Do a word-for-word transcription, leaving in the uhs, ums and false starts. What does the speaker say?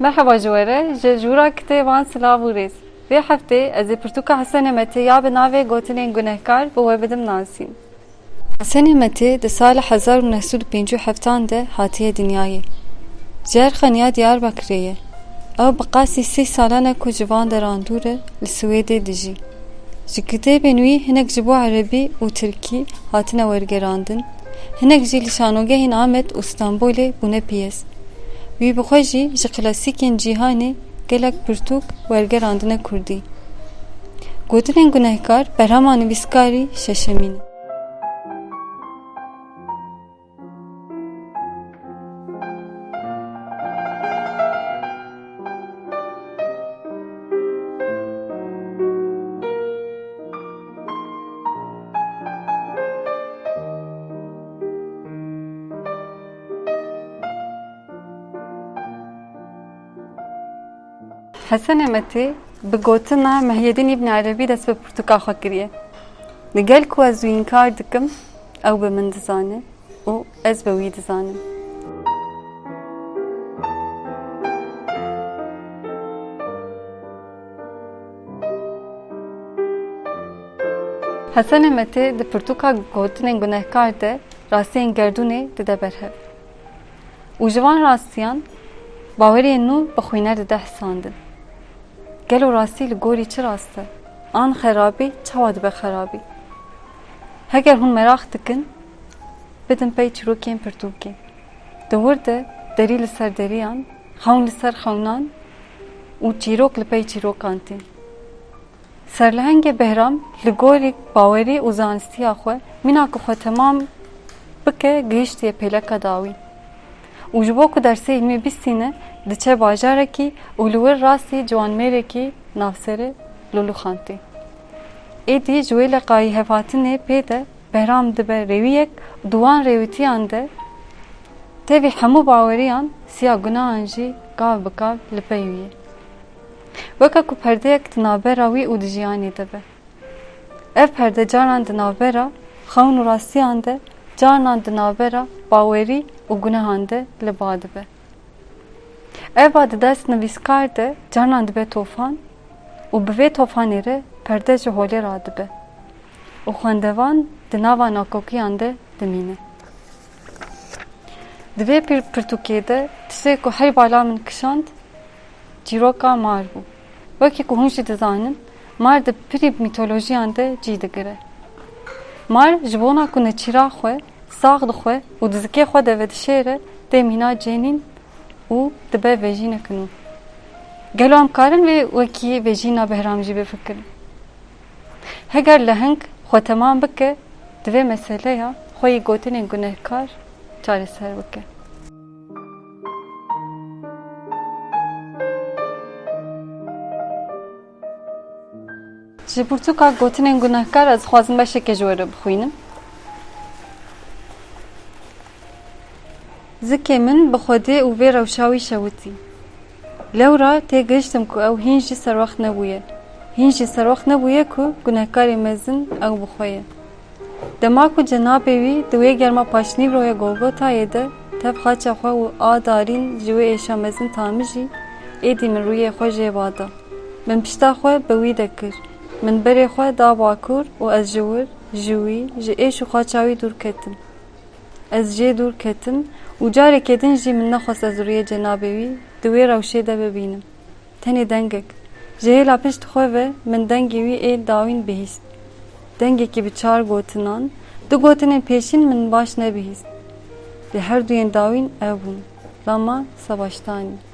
Merheba ji we re, ji jûra kitêban silav û rêz. Vê heftê ez ê pirtûka Hesenê Metê ya bi navê Gotinên Gunehkar bi we bidim nasîn. Hesenê Metê di sala hezar û neh sed û pêncî û heftan de hatiye dinyayê. Ji Erxeniya Diyarbekirê ye. Ew bi qasî sî salan e ku ji van deran dûr e, li Swêdê dijî. Ji kitêbên wî hinek ji bo erebî û tirkî hatine wergerandin, hinek jî li şanogehên Amed û Stenbolê bûne piyes. Wî bi xwe jî ji klasîkên cîhanê gelek pirtûk wergerandine kurdî. Gotinên Gunehkar berhema nivîskarî şeşemîn e. Hesenê Metê bi gotina Mehyedîn Îbn Erebî dest bi pirtûka xwe kiriye. Li gel ku ez wî înkar dikim, ew bi min dizane û ez bi wî dizanim. Hesenê Metê di pirtûka Gotinên Gunehkar de rastiyên gerdûnê dide berhev. Û ji van rastiyan baweriyên nû bi xwîner dide hisandin. Gelo rastî li gorî çi rast e? An xerabî çawa dibe xerabî? Heger hûn meraq dikin, bidin pey çîrokên pirtûkê. Di wir de derî li ser deriyan, xewn li ser xewnan û çîrok li pey çîrokan tên. Serlehengê Behram li gorî bawerî û zanistiya xwe, mîna ku xwe temam bike, gihiştiye pêleka dawî. Û ji bo ku dersê îlmî bistîne, diçe bajarekî û li wir rastî ciwanmêrekî navserê Lolûxan tê. Êdî ji wê leqayî hevhatinê pê de Behram dibe rêwiyek û di wan rêwîtiyan de tevî hemû baweriyan, siya gunahan jî gav bi gav li pey wî ye. Weke ku perdeyek di navbera wî û di jiyanê de be. Ev perde caran di navbera xewn û rastiyan de, caran di navbera bawerî û gunehan de li ba dibe. Ev ba di dest nivîskar de caran dibe tofan û bi vê tofanê re perde ji holê radibe û xwendevan di nava nakokiyan de dimîne. Di vê pir-, pirtûkê de tiştê ku herî bala min kişand, çîroka mar bû. Wekî ku hûn jî dizanin, mar di pirî mîtolojiyan de cî digire. Mar ji bona ku neçîra xwe, sax dixwe û di zikê xwe de vedişêre, tê mîna cênîn û dibe vejînek nû. Gelo em karin vê wekî vejîna Behram jî bifikirin? Heger leheng xwe temam bike, divê meseleya xwe yê gotinên gunehkar çareser bike. Ji pirtûka Gotinên Gunehkar ez dixwazim beşekê ji we re bixwînim. Zikê min bi Xwedê û vê rewşa wî şewitî. Lewra têgihiştim ku ew hîn jî serwext nebûye. Hîn jî serwext nebûye ku gunehkarê mezin ew bi xwe ye. Dema ku cenabê wî di wê germa paşnîvroya Golgotayê de tev xaça xwe û a darîn ji wê êşa mezin tamijî, êdî min rûyê xwe jê ba da. Min pişta xwe bi wî de kir. Min berê xwe da bakur û ez ji wir, ji wî, ji êş û xaça wî dûr ketim. Ez jê dûr ketim û carekê din jî min nexwest ez rûyê cenabê wî di wê rewşê de bibînim. Tenê dengek. Ji hêla pişt xwe ve min dengê wî ê dawîn bihîst. Dengekî bi çar gotinan, du gotinên pêşîn min baş nebihîst. Lê her duyên dawîn ev bûn. Lama Sebaştanî.